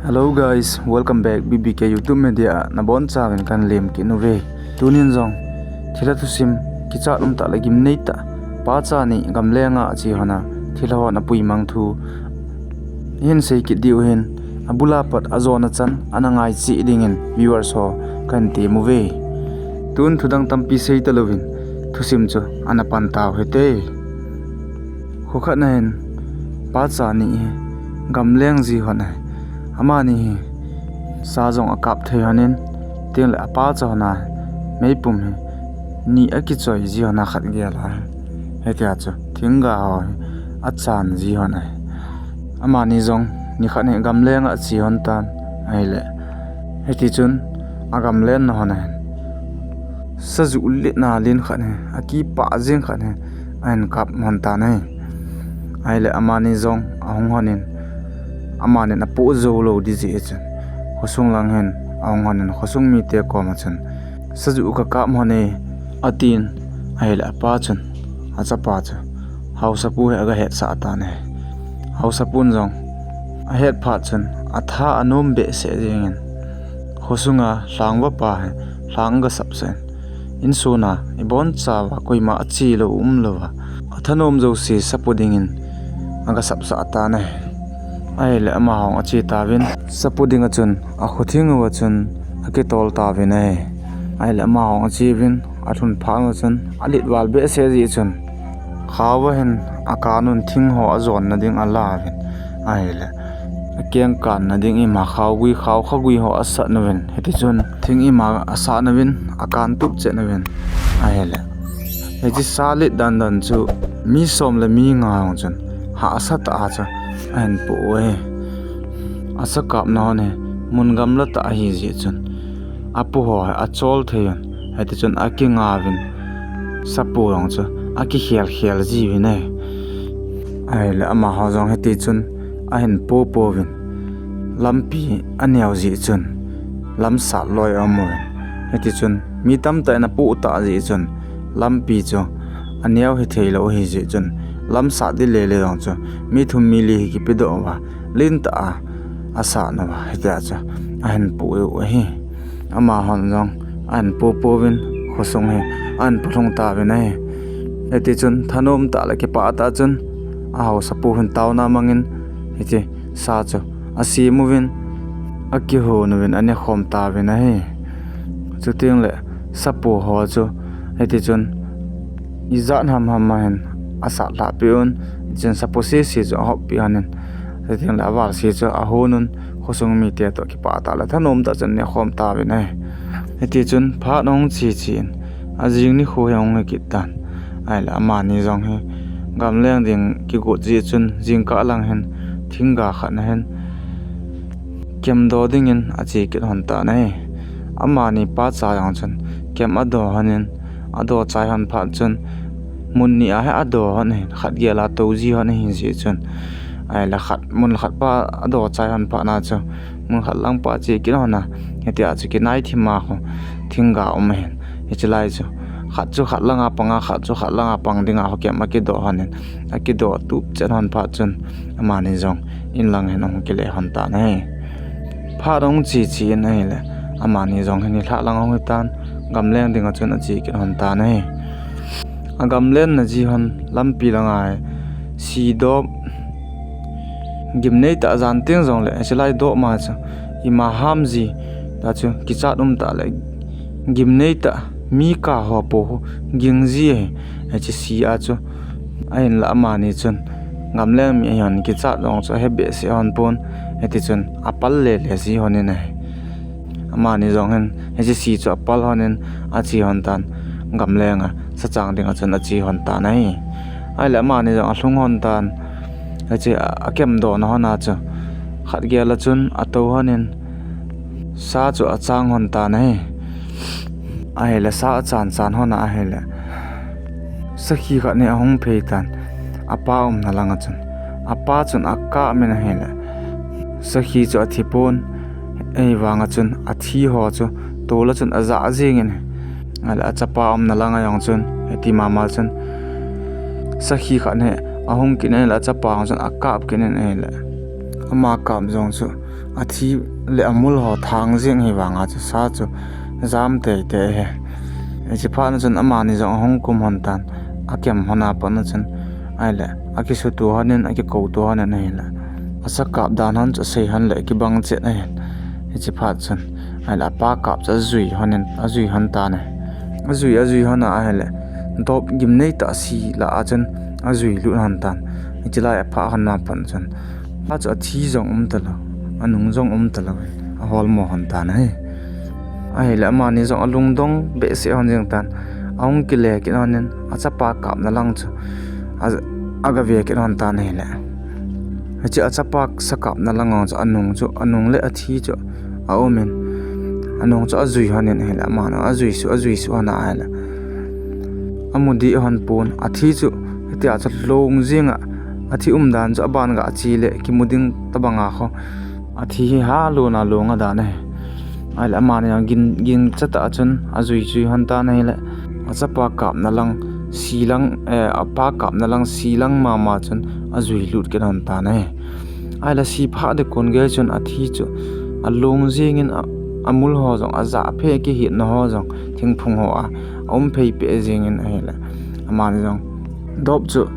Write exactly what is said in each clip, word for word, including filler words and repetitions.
Hello guys, welcome back B B K YouTube Media a nabonchauvin kahin lemkit uve. Tunin jong thilha thusim kichat umtah le gimneitah, pacha ni gamlenga ache hon a thilha hon apuimang thu ihin seikit diu ahin, abula pat ajona chan ana ngaicheh dingin viewers ho kahin temuve. Tun thudang tampi seitalouvin thusim chu ana pan tau hite. Kho khat na hin pacha ni hi gamleng ji hon ahi. Amani hi sa jong akap thei honin, tin le apacha hon a meipum hi ni akichoi ji hon a khat gel a, hitia chu thingga ho hi achan ji hon ahi. Amani jong nikhat hi gamlenga ache hon tan ahile, hitichun agamlenna hon ahin sajuh letna len khat hi, akipah jeng khat hi ahin kap hon tan ahi. Ahile amani jong ahung honin, amanin apoh joulou ding jeh chun khosung lang hin ahung honin khosung mite koma chun, sajuh kakap hon e, atin. Ahile apa chun achapa chu haosapu hi agahetsah tan ahi. Haosapun jong ahet phat chun atha anom behseh jengin, khosunga lhangvapa hi lhang agasapsah in, insung a ibonchauva koima achelou umlouva athanom jouse sapu dingin agasapsah tan ahi. Ahile amaho ache tauvin, sapu dinga chun akhothing uva chun akitol tauvin ahi. Ahile amaho acheuvin, alhun phat uva chun aletval behseh jeh chun, khaova hin akanun thing ho ajonna ding alauvin, ahile akengkanna ding ima khaogui, khaokha gui ho asatnuvin, hitichun thing ima asatnuvin akan tup chetnuvin, ahile hiche sa let dandan chu mi som le mi nga jong chun hahsa tah a chu ahin poh u ahi. Asa kapna hon hi mun gamla tah ahi jeh chun apoh ho hi achol thei un, hitichun akingauvin, sapo jong chu akikhel khel jiuvin ahi. Ahile amaho jong hitichun ahin popouvin, lampi aneo jeh chun lamsat loi aumuvin, hitichun mi tamtah in apoh tah jeh chun lampi chu aneo hitheilou ahi jeh chun lamsat ding lele jong chu mi thum mi li hi kipedoh uva lentah a asatnauva hitia chu ahin poh u ahi. Amahon jong ahin popouvin khosung hi ahin polhung tauvin ahi. Hitichun thanom tah le kipah tah chun ahaosapu hin taona mangin hiche sa chu asemuvin, akihonuvin anekhom tauvin ahi. Chutengle sapo ho chu hitichun ijat hamham a hin asatlhahpeh un, hichun sapo sese chu ahoppeh honin, chutengle avalse chu ahonun, khosung mite toh kipah tah le thanom tah chun anekhom tauvin ahi. Hitichun phat ahung cheche in, ajing nikho hi ahung hikit tan. Ahile amani jong hi gamleng ding kigot jeh chun jingkah lang hin thingga khat na hin kemdo dingin ache kit hon tan ahi. Amani pacha jong chun kem ado honin, ado chai hon phat chun mun ni a hi ado hon ahin, khat gel a tou ji hon ahi jeh chun, ahile khat, mun khat pa ado chai hon phat na chu mun khat lang pa che kit hon a, hitia chu kinai thim a khu thingga um ahin, hiche lai chu khat chu khat langa panga, khat chu khat langa pang dinga khu kem akido honin, akido tup chet hon phat chun amani jong in lang hin ahung kile hon tan ahi. Phat ahung cheche in ahile amani jong hin nilhah lang ahung hitan, gamleng dinga chun ache kit hon tan ahi. Agamlenna ji hon lampi langa hi si dop gimneitah jan teng jongle hiche lai dop ma chu ima ham ji tah chu kichat umtah le gimneitah mi kaho po khu ging ji ahi, hiche si a chu. Ahinla amani chun gamleng mi ahihon kichat jong chu ahe behseh hon pon, hitichun apal lele ji honin ahi. Amani jong hin hiche si chu apal honin ache hon tan, gamlenga sachang dinga chun ache hon tan ahi. Ahile amani jong alhung hon tan, hiche akemdona hon a chu khat gel a chun atou honin sa chu achang hon tan ahi. Ahile sa achan chan hon a ahile sakhi khat hi ahung phei tan, apa umna langa chun. Apa chun akap in ahile sakhi chu athi pon, ahivanga chun athi ho chu tol a chun ajah jengin, ahile achapa umna langa jong chun hiti mama chun sakhi khat hi ahung kit in ahile achapa jong chun akap kit in ahile ama kap jong chu athi le amul ho thang jing hi vanga chu sa chu jam teitei hi. Hiche phat na chun amani jong ahung kum hon tan, akem hon a pat na chun, ahile akisutu hon in, akikoutu hon in ahile, asa kap dan hon chu asei hon le kibang chet ahin. Hiche phat chun ahile apa kap chu ajui hon in, ajui hon tan ahi. Ajui, ajui hon a ahile dop gimnei tah si lah a chun ajui lut hon tan. Hiche lai apha hon na pat chun, phat chu athi jong um talou, anung jong um talou in, aholmo hon tan ahi. Ahile amani jong alungdong behseh hon jeng tan. Ahung kile kit hon in, achapa kapna lang chu a, agave kit hon tan ahile, hiche achapa sa kapna lang jong chu anung chu, anung le athi chu aum in, anung chu ajui hon in ahile, amani ajui suh, ajui suh hon a ahile, amu dih hon pon, athi chu hitia chu long jeng a, athi umdan chu aban ga che le kimu ding tobang a kho, athi hi halou na long adan ahi. Ahile amani jong gin, ginchat tah chun ajui jui hon tan ahile, achapa kapna lang, si lang, eh, apa kapna lang, si lang mama chun ajui lut kit hon tan ahi. Ahile si phat ding kon gei chun athi chu along jeng in, a, amul ho jong ajah phe, akihetna ho jong, thingphung ho a aum phei peh jeng in ahile, amani jong dop chu,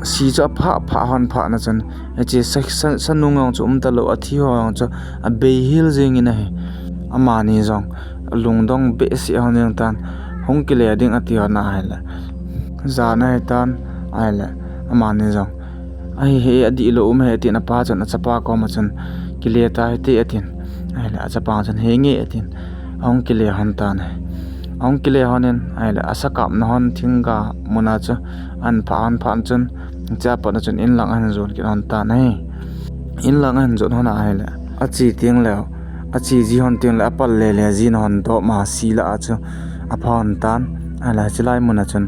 si chu apha, pha hon phat na chun, hiche sa, sa, sanung jong chu um talou, athi ho jong chu abei hel jeng in ahi. Amani jong alungdong behseh hon jeng tan, hung kile ding ati hon a ahile, jan ahi tan ahile, amani jong, ahi he, adihlou um he atin, apa chun achapa koma chun, kile ta hite atin. Ahile achapa chun, henge atin, ahung kile hon tan ahi. Ahung kile hon in ahile, asa kapna hon thingga mun a chu ahin pha hon phat chun, hiche a pat na chun inlang ahin jon kit hon tan ahi. Inlang ahin jon hon a ahile, ache teng leu, ache ji hon teng le apal lele jin hon dop ma si lah a chu apha hon tan. Ahile hiche lai mun a chun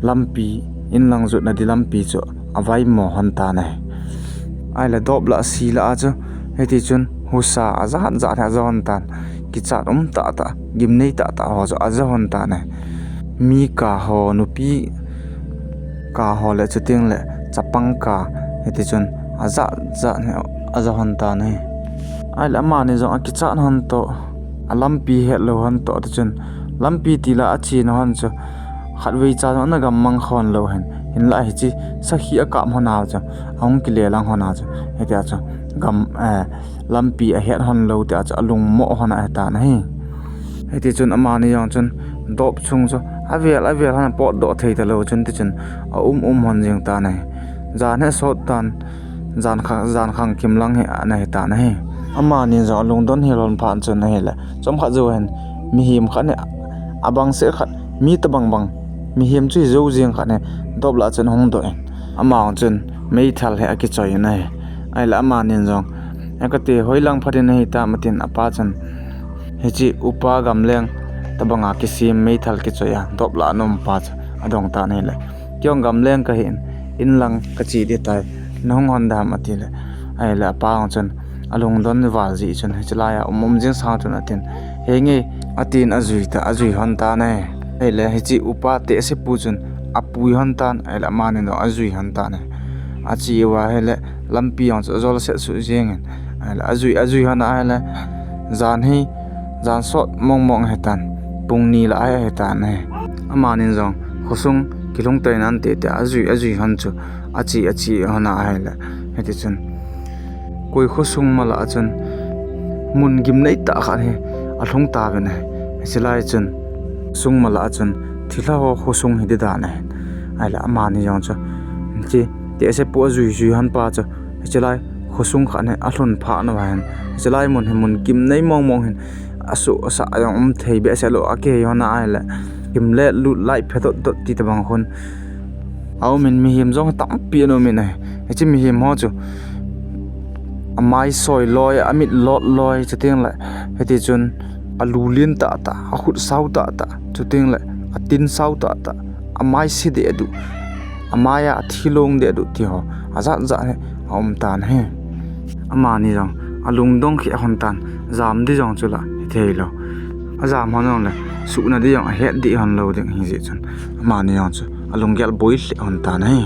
lampi, inlang jotna di lampi chu avaimo hon tan ahi. Ahile dop lah si lah a chu, hiti chun husa ajat jat hi aja hon tan. Kichat um tahtah, gimnei tahtah ho chu aja hon tan ahi. Mi ka ho, nupi ka ho le chuteng le chapang ka, hiti chun ajat jat hi aja hon tan ahi. Ahile amani jong akichat hon toh, alampi hetlou hon toh, ti chun lampi tila achena hon chu khatvei cha jong ana gammang khon lou hin, hinlah hiche sakhi akap hon a chu, ahung kile lang hon a chu, hitia chu gam, eh, lampi ahet hon lou tia chu alungmo hon ahitan ahi. Hiti chun amani jong chun dop chung chu avel avel hon apotdoh thei talou chun, ti chun aum um hon jeng tan ahi. Jan hi asot tan, jan khang, jan khang kim lang hi ana hitan ahi. Amani jong alungdon hel hon phat chun ahile, chomkhat jou hin mihem khat hi, abang seh khat, mi tobang bang mihem chu hijou jeng khat hi dop lah chun ahung doh in, ama jong chun meithal hi akichoi in ahi. Ahile amani jong, e kati, hoilang phat in ahitam atin, apa chun hiche upa gamleng tobanga kisem meithal kichoi a dop lah a aum pa chu adong tan ahile, kei jong gamleng kahin, inlang kache ding tai, nahung hon dem atile, ahile apa jong chun alungdon val jeh chun hiche laiya um um jing sang chun atin, henge atin ajui ta, ajui hon tan ahi. Ahile hiche upa tehse pu chun apui hon tan, ahile amani jong ajui hon tan ahi. Ache uva ahile lampi jong chu ajol set suh jeng in, ahile ajui, ajui hon a ahile, jan hi, jan sot mong mong ahitan, pung ni lah ahitan ahi. Amani jong khosung kilhung tei nante tia ajui, ajui hon chu ache, ache hon a ahile, hiti chun koi khosung ma lah a chun mun gimnei tah khat hi alhung tauvin ahi. Hiche lai chun sung ma lah a chun thilha ho khosung hi ding dan ahi. Ahile amani jong chu hiche tehse pu ajui jui hon pa chu hiche lai khosung khat hi alhun phat uva hin, hiche lai mun hi mun gimnei mong mong hin, asoh asah jong um thei behseh lou, akihei hon a ahile, kimlet lut lai phe dot dot ti tobang khun aumin, mihem jong tampi ana umin ahi. Hiche mihem ho chu amai soi loi, amit lot loi, chuteng le hiti chun alu lin tahtah, akhut sao tahtah, chuteng le atin sao tahtah, amai se dehduh, amai a athilong dehduh ti ho ajat jat hi aum tan ahi. Amani jong alungdong kheh hon tan, jam ding jong chu la hithei lou, ajam hon jongle suhna ding jong ahet deh hon lou ding ahijeh chun, amani jong chu alunggel boi lheh hon tan ahi.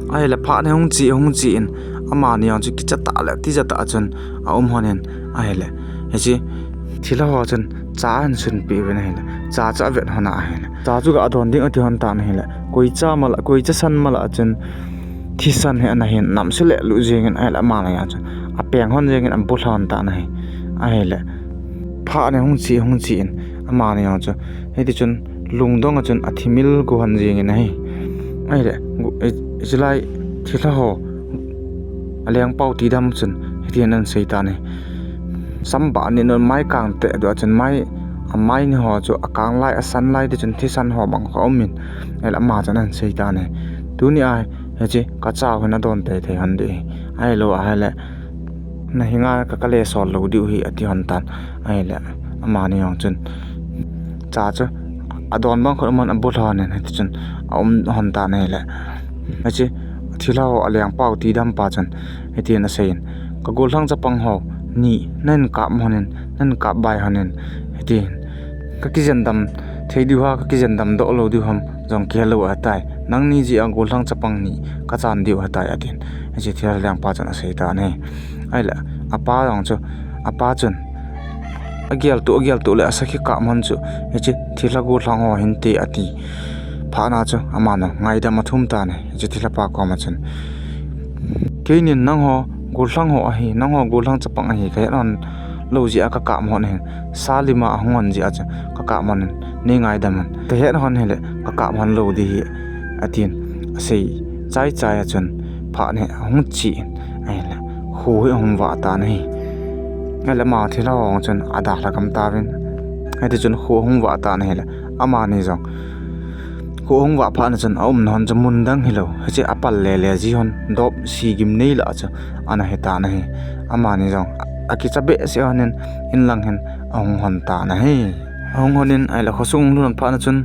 Ahile phat hi hung che, hung che in, amani jong chu kicha tah le tija tah chun aum lhon in ahile, hiche thilha ho chun cha ahin sunpeh uvin ahile, cha chu avet lhon a ahile, cha chu ga don ding ati lhon tan ahile, koicha mala, koicha san mala chun thisan hi ana hin namse lelu jeng in ahile, amani jong chun apeng lhon jeng in abu lhon tan ahi. Ahile, phat ni hung che, hung che in amani jong chu hiti chun lungdong a chun athimil gu lhon jeng in ahi. Ahile, gu-, i-, ichilai thilha ho alengpau tidam chun hitin ahin sei tan ahi. Sam ba ni non mai kang te du a chun mai, amai ni ho chu akang lai, asan lai ti chun thisan ho bang kha um in, ahile ama chun ahin sei tan ahi. Tuni a hiche kacha u hin adon teitei lhon ding ahi. Ahilou ahile, nahinga ka, kale sol lou diu ahi ati lhon tan. Ahile, amani jong chun cha chu adon bang khat um lhon abu lhon in hiti chun aum lhon tan ahile, hiche thilha ho alengpau tidam pa chun hitin asei in, ka gollhang chapang ho ni nahin kap lhon in, nahin kap bai lhon in, hitin, ka kijendam thei diu ham, ka kijendam doh lou diu ham jong kihelou ahitai. Nangni jeh a gollhang chapang ni kachan diu ahitai atin, hiche thilha lengpa chun asei tan ahi. Ahile, apa jong chu, apa chun agel tuh, agel tuh le asakhi kap lhon chu hiche thilha gollhang ho hinte ati phat na chu amanu ngaidam athum tan ahi. Hiche thilha pa koma chun, keinin nangho gollhang ho ahi, nangho gollhang chapang ahi kahet lhon lou jeh a kakap lhon ahin, sa lima ahung lhon jeh a chu kakap lhon in, nei ngaidam un, kahet lhon hile kakap lhon lou ding ahi, atin asei chaichai a chun phat hi ahung che in ahile, kho hi ahung vah tan ahi. Ahile ama thilha ho chun adalha gam tauvin, hiti chun kho ahung vah tan ahile, amani jong kho ahung vah phat na chun aumna lhon chu mun dang hilou, hiche apal lele ji lhon dop sigim nei lah chu ana hi tan ahi. Amani jong akicha behseh lhon in, inlang hin ahung lhon tan ahi. Ahung lhon in ahile khosung lhun phat na chun,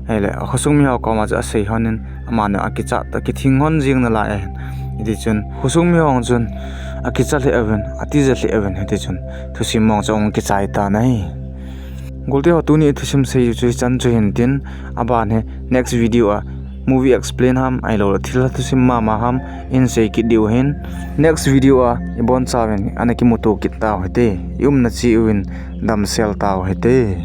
ahile khosung miho koma chu asei lhon in, amani akicha ta, kithing lhon jeng nalai ahin. Hiti chun khosung miho chun akicha lheh uvin, atija lheh uvin, hiti chun thusim mong chu ahung kichai tan ahi. Golte ho, tuni thusim sei chu hichan chu hin tin, aban hi next video a movie explain ham, ahilouleh thilha thusim mama ham ihin sei kit diu ahin. Next video a ibonchauvin ana kimuto kit tau hite. I umna cheh uvin damsel tau hite.